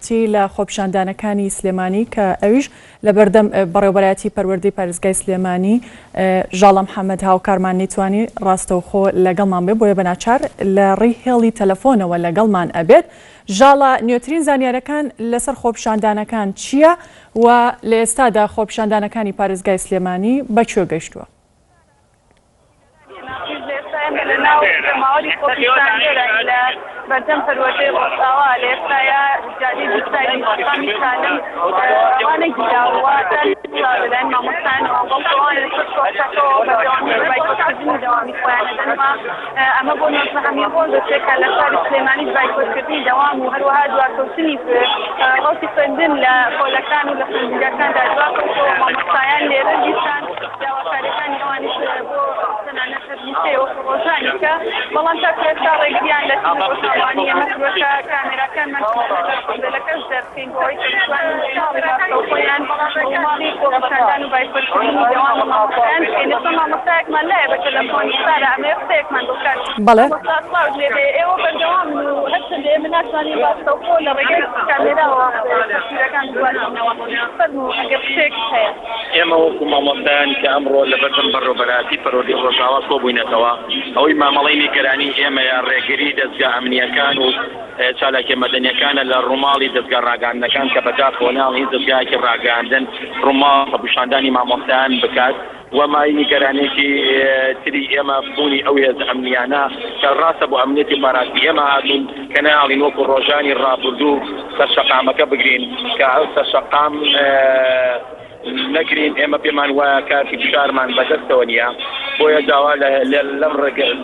ڕەوتی لە خۆپیشاندانەکانی سلێمانی کە ئەویش لە بەردەم بەڕێوبەرایەتی پەروەردەی پارێزگای سلێمانی ژاڵە محەمەد هاوکارمان نەیتوانی ڕاستەوخۆ لەگەڵمان بێ بۆیە بەناچار لە ڕێی هێڵی تەلەفۆنەوە لەگەڵمان ئەبێت. ژاڵە نوێترین زانیارەکان لەسەر خۆپیشاندانەکان چییە و لە ئێستادا خۆپیشاندانەکانی پارێزگای سلێمانی بە کوێ گەیشتووە؟ ئێمە لە ناو جەماوەری خۆپیشاندەرین لە بەردەم پەروەردەی ڕۆژئاوا لە ئێستایا جادەی دووسایدی شەقامی سالم ڕانەگیراوە لەلایەن مامۆستایانەوە بەڵکو ئەوان لەسەر شۆستەکەوە بەردەوامی لە بایکۆتکردنی دەوامی خۆیان ئەدەن و ئەمە بۆ نۆزدەهەمین ڕۆژ دەچێت کە لە شاری سلێمانیش بایکۆتکردنی دەوام و هەروەها دواکەوتنی ڕەوتی خوێندن لە پۆلەکان و لە خوێندنگاکاندا دواکەوتەوە مامۆستایان لێرە دیسان داواکاریەکانی ئەوانیش بۆ تەنانەت هەر مووچەیە وەکو ڕۆژانی کە بەڵام تاکو ئێستا ڕێگریان لە تیمی ڕۆژئاوانی ئێمە کردووە کە کامێراکانمان تەنانەت لە ئۆتۆمبێلەکەش دەربکەین بۆ ئەوەی کە بتوانین ڕاستەوخۆیان ڕووماڵی خۆپیشاندان و بایکۆتکردنی دەوامی مامۆستایان بکەین ئێستا مامۆستایەکمان لایە بە تەلەفۆن سارا ئەمەوێ قسەیەکمان بۆ بکات بەڵێ. مامۆستا سڵاوت لێبێ ئێوە بەردەوامن و هەرچەندە ئێمە ناتوانین ڕاستەوخۆ لە ڕێگەی کامێراوە تەسویرەکان بگوازینەوە فەرموو ئەگەر قسەیەکت هەیە. ئێمە وەکو مامۆستایان کە ئەمڕۆ لەبەردەم بەڕێوەبەرایەتی پەروەردەی ڕۆژئاوا کۆبووینەتەوە، ئەوەی مامەڵەی نیگەرانی ئێمەیە ڕێگری دەزگا ئەمنییەکان و چالاکیە مەدەنیەکانە لە ڕووماڵی دەزگا ڕاگەیاندنەکان کە بەداخەوە ناڵێن هیچ دەزگایەکی ڕاگەیاندن ڕووماڵ خۆپیشاندانی مامۆستایان بکات و مای نیگەرانیەکی تری ئێمە بوونی ئەو هێزە ئەمنیانە کە ڕاستە بۆ ئەمنیەتی پاراستنی ئێمە هاتوون کە نایەڵین وەکو ڕۆژانی ڕابوردوو سەر شەقامەکە بگرین کە ئەو سەر شەقام نەگرین ئێمە پێمان وایە کارتی فشارمان بەدەستەوە نییە بۆیە داوا لەم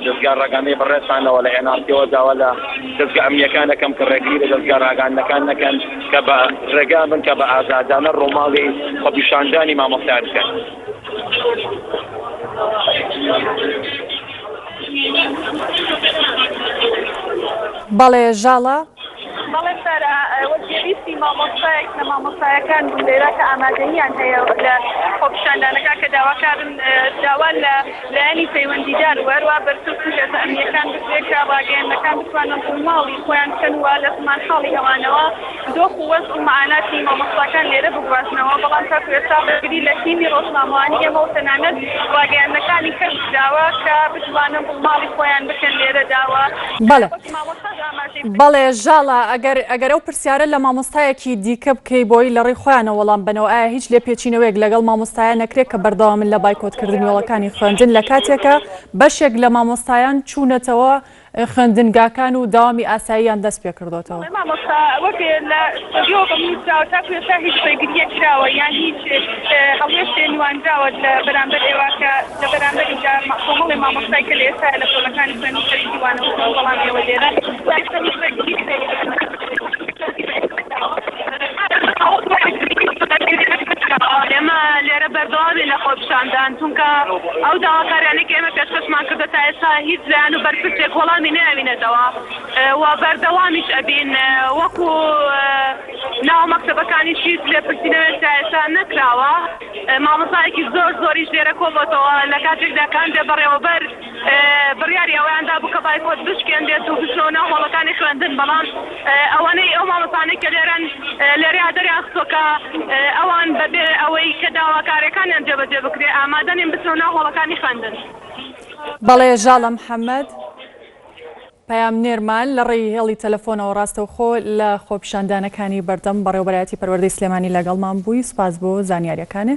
دەزگا ڕاگەیاندنەی بەڕێزتانەوە لە ئێناڕتیەوە داوا لە دەزگا ئەمنیەکان ئەکەم کە ڕێگری لە دەزگا ڕاگەیاندنەکان نەکەن کە بە ڕێگا بن کە بە ئازادانە ڕووماڵی خۆپیشاندانی مامۆستایان بکەن. بەڵێ ژاڵە. بەڵێ سارا، وەک گوێبیستی مامۆستایەک لە مامۆستایەکان بووم لێرە کە ئامادەییان هەیە لە خۆپیشاندانەکە کە داواکارن داوا لە لایەنی پەیوەندیدار و هەروەها بەرپرس و هێزە ئەمنییەکان بکرێت کە ڕاگەیاندنەکان بتوانن ڕووماڵی خۆیان بکەن و لە زمانحاڵی ئەوانەوە دۆخ و وەزع و مەعاناتی مامۆستاکان لێرە بگوازنەوە، بەڵام تاکو ئێستا ڕێگری لە تیمی ڕۆژنامەوانی ئێمە و تەنانەت ڕاگەیاندنەکانی کەش کراوە کە بتوانن ڕووماڵی خۆیان بکەن لێرەدا و بەڵێ وەک مامۆستاش ئاماژەی بەڵێ ژاڵە ئەگەر ئەگەر ئەو پرسیارە لە مامۆستایەکی دیکە بکەی بۆی لە ڕێی خۆیانەوە وەڵام بەنەوە ئایا هیچ لێپێچینەوەیەک لەگەڵ مامۆستایان نەکرێت کە بەردەوامن لە بایکۆتکردنی هۆڵەکانی خوێندن لە کاتێکا بەشێک لە مامۆستایان چوونەتەوە خوێندنگاکان و دەوامی ئاساییان دەست پێکردۆتەوە. بەڵێ مامۆستا وەک لە ستۆدیۆوە بە من وتراوە تاکو ئێستا هیچ ڕێگرییەک کراوە یان هیچ هەڵوێستێ نواندراوە لە بەرامبەر ئێوە کە لە بەرامبەریدا کۆمەڵێ مامۆستای کە لە ئێستایا لە پۆلەکانی خوێندن خەریکی وانەوتنن بەڵام ئێوە لێرە تا ئێستا هیچ ڕێگرییەک ئێمە لێرە بەردەوامین لە خۆپیشاندان چونکە ئەو داواکاریانەی کە ئێمە پێشکەشمان کردووە تا ئێستا هیچ لایەن و بەرپرسێک وەڵامی نەیاوینەتەوە و بەردەوامیش ئەبین وەکو ناو مەکتەبەکانیش هیچ لێپرسینەوەیەک تا ئێستا نەکراوە مامۆستایەکی زۆر زۆریش لێرە کۆبۆتەوە لە کاتێکدا کە هەندێ بەڕێوەبەر بڕیاری ئەوەیان دابوو کە بایکۆت بشکێنرێت و بچنەوە ناو هۆڵەکانی خوێندن، بەڵام ئەوانەی ئەو مامۆستانەی کە لێرەن لێرەیا دەریان خستووە کە ئەوان بەبێ ئەوەی کە داواکارییەکانیان جێبەجێ بکرێ ئامادە نین بچنەوە ناو هۆڵەکانی خوێندن. بەڵێ ژاڵە محەمەد، پەیامنێرمان لە ڕێی هێڵی تەلەفۆنەوە ڕاستەوخۆ لە خۆپیشاندانەکانی بەردەم بەڕێوەبەرایەتی پەروەردەی سلێمانی لەگەڵمان بووی، سوپاس بۆ زانیارییەکانێ.